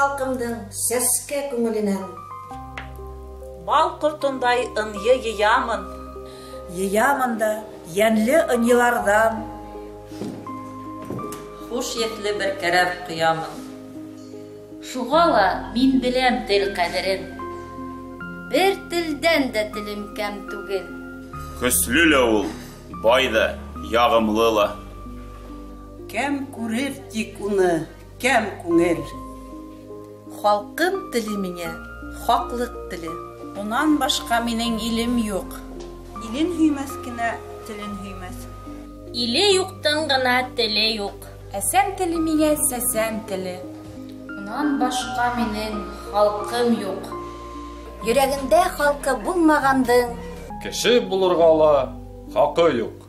Халҡымдың сәскә күңеленән. Бал ҡортондай ынйы йыямын. Йыямын да йәнле ынйыларҙан. Хуш еҫле бер кәрәҙ ҡоямын. Шуға ла мин беләм тел ҡәҙерен. Бер телдән дә телем кәм түгел. Көслө лә ул, бай ҙа, яғымлы ла. Кәм күрер тик уны, кәм күңел. Халҡым теле миңә хаҡлыҡ теле. Унан башҡа минең илем юҡ. Илен һөймәҫ кенә телен һөймәҫ. Иле юҡтың ғына теле юҡ. Әсәм теле миңә сәсән теле. Унан башҡа минең халҡым юҡ. Йөрәгендә халҡы булмағандың кеше булырға ла хаҡы юҡ.